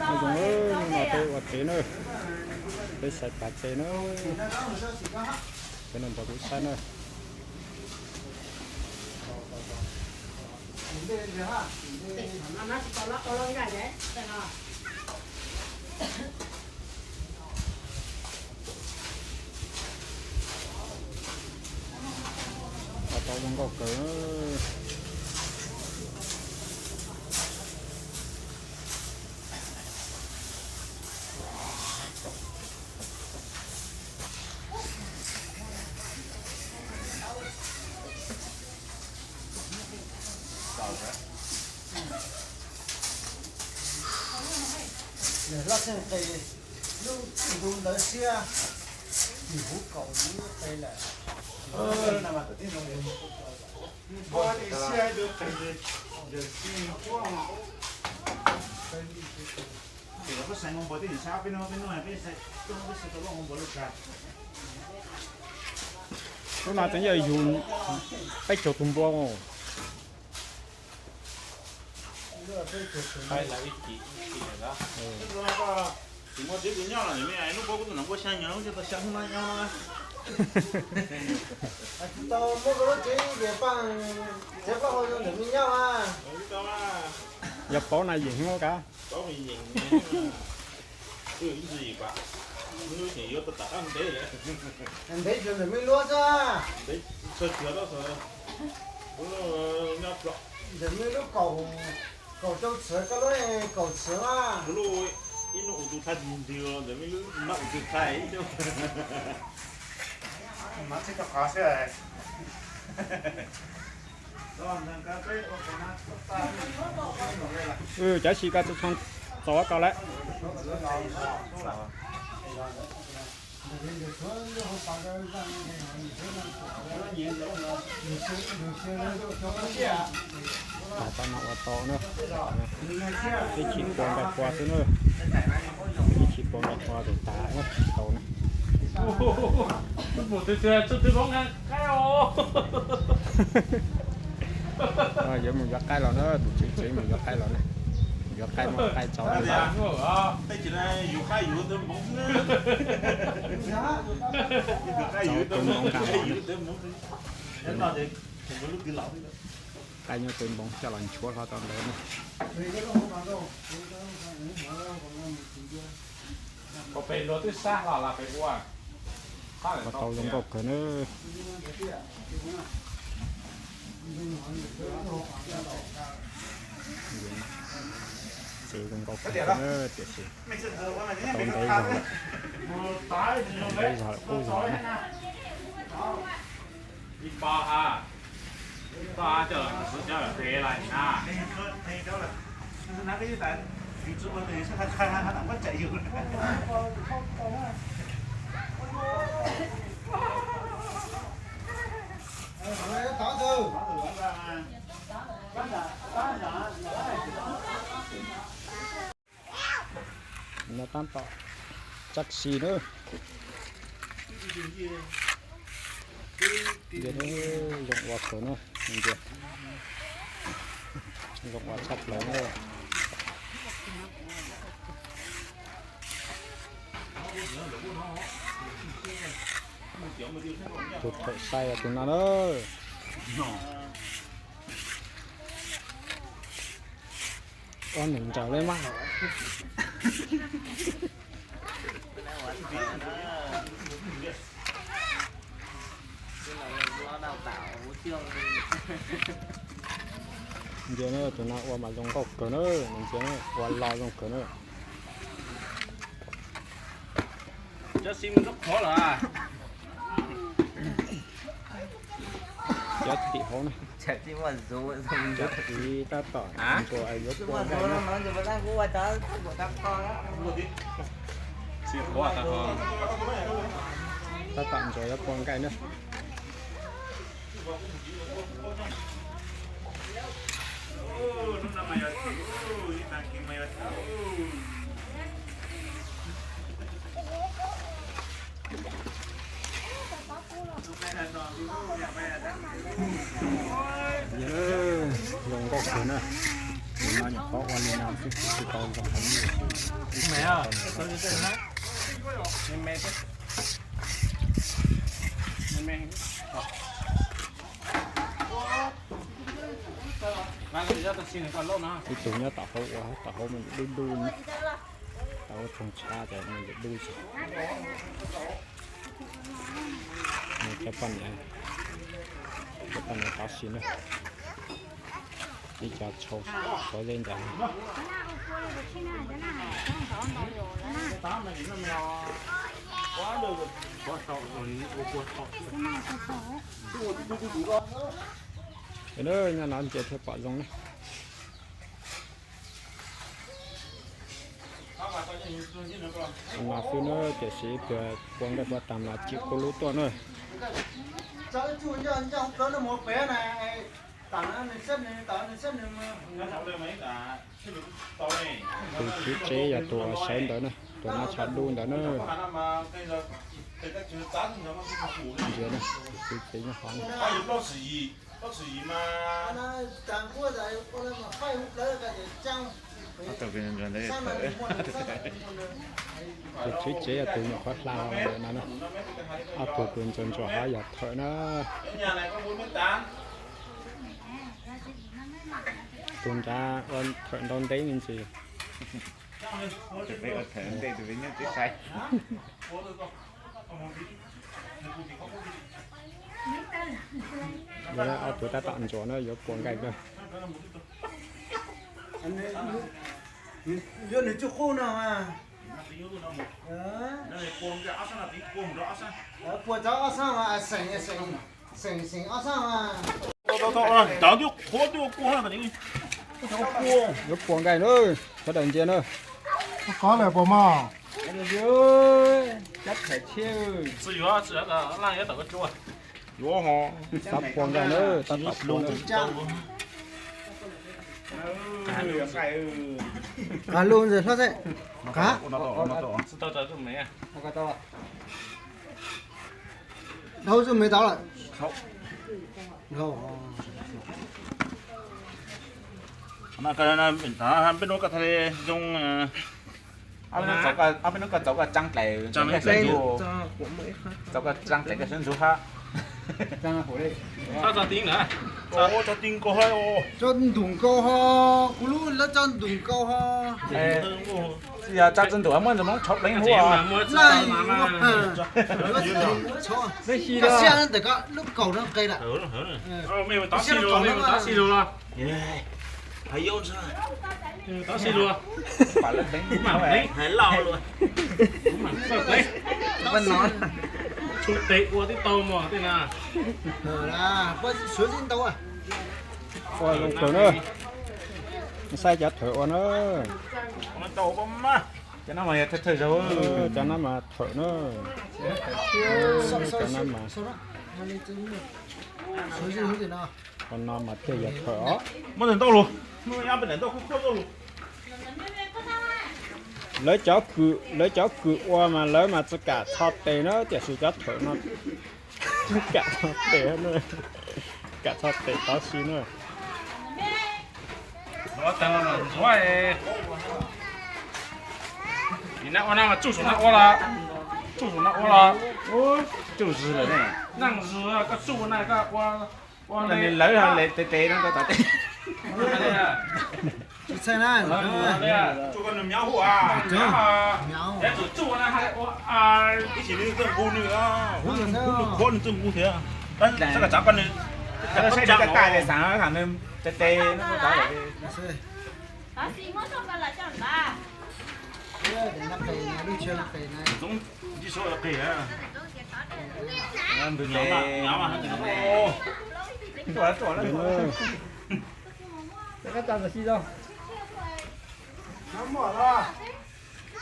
Nyob zoo, hnub no peb ua tsev na, peb sai pas tsev na, peb no nrog kuv saib na. Ua tau zoo nkauj kawg. Laj Xeeb qis lub ntu ntawd siab, tim huv kaum lub qis lawm. Lub no tseem yog yug peb caug tus npua. Tsis tau muab koj lub tsev ces paj, tsev plaub hau zoo ntawm me nyuam a. Yog paub na yeem hoob kav. Ntev tsuas ntawm me luab xwb. Ntawm me lub kaum, kaum rau txwv, koj lub kaum txwv mas. Ib hnub ua tus thaj ntws, ntawm me lub no ua tus thaj ib hnub. Cov si koj txhua txhua txaus kawg lawm. Tag tau no ua tau na. Ib chim pua nqaij pua xwb na. Ib chim pua nqaij pua tus tag tsis tau na. Yuav mus yuav qaib los na, tus tswv tsev mus yuav qaib los na. Yuav qaib muaj qaib tso na. Tau tus npoo nqa los. Qaib nyob tus npoo coj los nchuav hlo tau ntawd na. Peb luag twb sab hlo los peb ua. Ua tau zoo nkauj kawg na. Tsev zoo nkauj kawg na, tiam sis tau ntev zog, ntev zog lawm qub zog na. Ib pob ha, ib pob ha coj los, coj los qhia lawm na. No tab tom txav si na. Zoo ua kawg na, zoo ua tshaj plaws na. Tus thawm sai tus no na. Ob nws ntsaws leb mab. Ntsia na, tus no ua mas zoo nkauj kawg na, ntsia na, ua lo zoo kawg na. Cov si mus rub qhuav lawm. Cov tim hauv na. Cov tim tab tom ntsuas yuav pua nqaij na. Tab tom ntsuas yuav pua nqaij na. Zoo nkauj kawg na. Tus no nyuam qhuav ua li no Tsis tau zoo heev li. Ib tug nyob tom hauv ua, tom hauv me nyuam dub dub, tau tsoog tshab ces me nyuam dub tshab. Cov poj niam, cov poj niam tov si na. Ib co tshau xov zeb ntawd. Nyob no nce thiaj pom zoo na. Mas xwb na, tiam sis pua nqaij pua tag mas tsis qub lub tuaj na. Tus tswv tsev yog tus uas sawv ntawd na, tus nab tsho dub ntawd na. Ntsia na, tus tswv tsev nyob hauv na. Tus tswv tsev yog tus nyuam qhuav hla ntawm no na. Ob tug tus ntsuag ntsuag hov yog thawm na. Tus nrad ua thawm ntau ntev me ntsis. Ob tug tab tom ntsuas na yuav pua nqaij kawg. Yuav nws tsuj qub no mas. Pua cov ob sab mas, xeem, xeem ob sab mas. Yuav pua nqaij na, sawv daws ntsia na. Qab lawm pom mas. Xav pua nqaij na, tab tom pua na. Qav lug ntawd hlob xwb. Qav. Dhau zuj me tau lawm. Peb hnub koj txaus koj tsaa dlaim, txaus koj tsaa dlaim koj sawv ntxov hab. Tso ti nkaus ho, tso ntus nkaus ho, kuv lub lawv tso ntus nkaus ho. Yog tso tsi ntus muab ntawm Hmoob tshov pleev huv. Siab ntawm ko lub kaus no qe lawm. Tov si lus los, tov si lus. Hais lus, kuv mam txawj pleev. Tshu tes ua tib tau mog tej na. Ua zoo kawg na. Saib cov thawm ua na. Cov no mas yog thawm, thawm zaug, cov no mas thawm na. Cov no mas, cov no mas thiaj yog thawm os. Lawv cov kws, lawv cov kws ua mas lawv mas tsis kam txho tes na, tiam sis cov thawm no kam txho tes, kam txho tes tov si na. Ua na mas tsuj saum no ua los, tsuj saum no ua los, tsuj zws lawm ne. Neej zws koj tsuj na koj ua, ua lawv tes tes no koj txhob tes. Tsuj koj nws miav hu a, miav, tsuj na ua a, ib sim nws txawj nqus nws, huv nws qhuav nws txawj nqus thiab. Saib koj tsav koj nws, saib koj taj tes xav nws tes tes no koj txhob tes.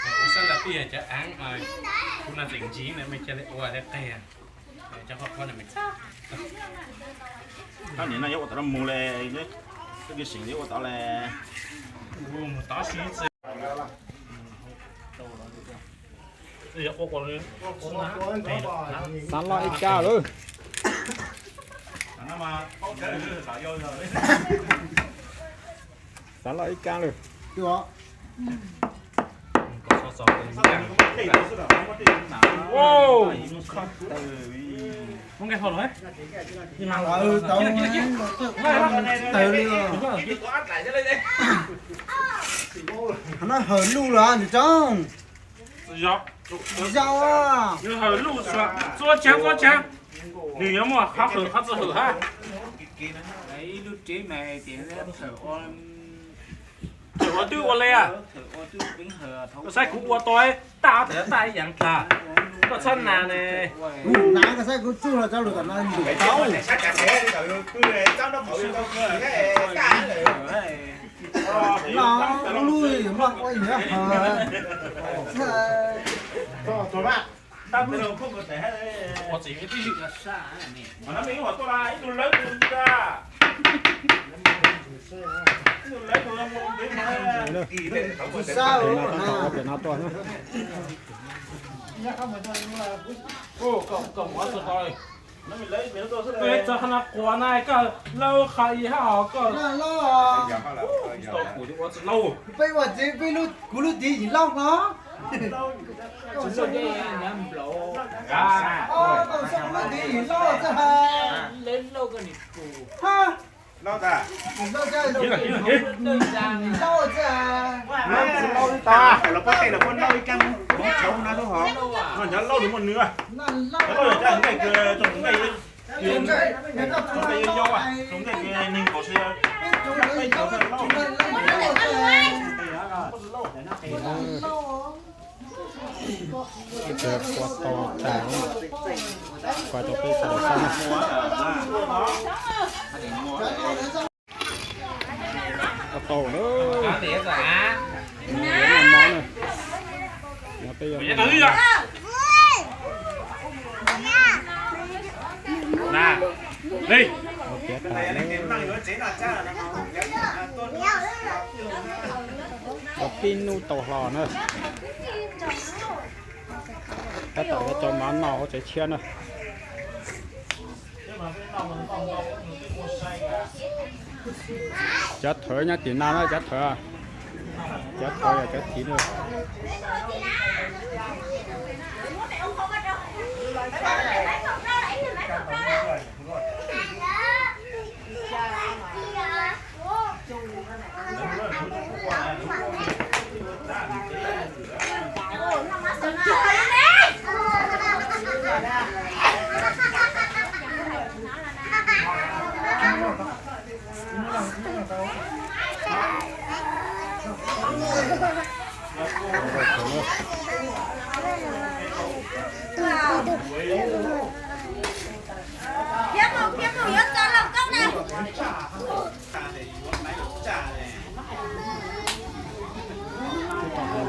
Ua xab la pij cov aav, kuv no tseem ntsis ne, mej ca le ua thiab qeg. Tab nim no yuav ua tom no mus le, tej kev seem yuav ua tod le. Xav loj ib kab lawm. Xav loj ib kab lawm. Muab nqaij tho los. Tawv li. Qhov no hawm luj los nws roob? Tsis yog, nws hawm luj xwb. Txua tsav txua tsav, nws yuav muaj qhov hawm qhov txoj hawm hab. Ib lub tsev mas tias thawm ua twb ua le. Koj saib kuv ua tau tab thawm tab ib yam tas. Koj txhob nas ne. Kuv nas, koj saib kuv tsuj los cov lus tam no ntuj tau. Los lub lub mas ua yam hawm. Txog qhov no quas na koj lauj, qhov ib hab hos koj lauj. Peb ua txiv peb, kuv lub txiv yim lauj hlo. Koj lub txiv yim lauj txawj ha. Lauj tas. Lauj txawj ha. Lauj tsis lauj li tas. Los pob teb los pob lauj ib kab hmoov tshauv no lub hov. No cov lauj nws muaj nws. Cov lauj yog cov nqaij kws tsoom nqaij, tsoom nqaij yau yau, tsoom nqaij kws neeg nkaum sawv daws. Ua tau tas, ua tau peb sawv daws xab na. Ua tau na. Noj mov na. Noj peb yog tiav tas na. Ua pib nub tau hlo na. Tab tom yuav cov mov noj hauv tsev tshiab na. Cov thawv nyob tim no na, cov thawv, cov thawv yog cov thim na.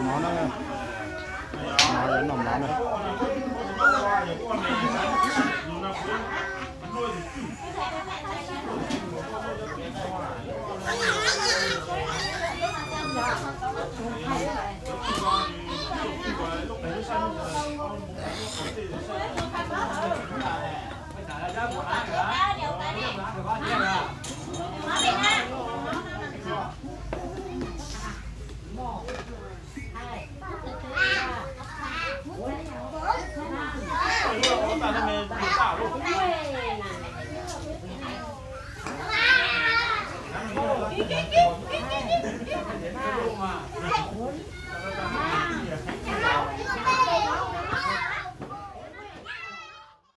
Mov na, mov yuav noj mov na.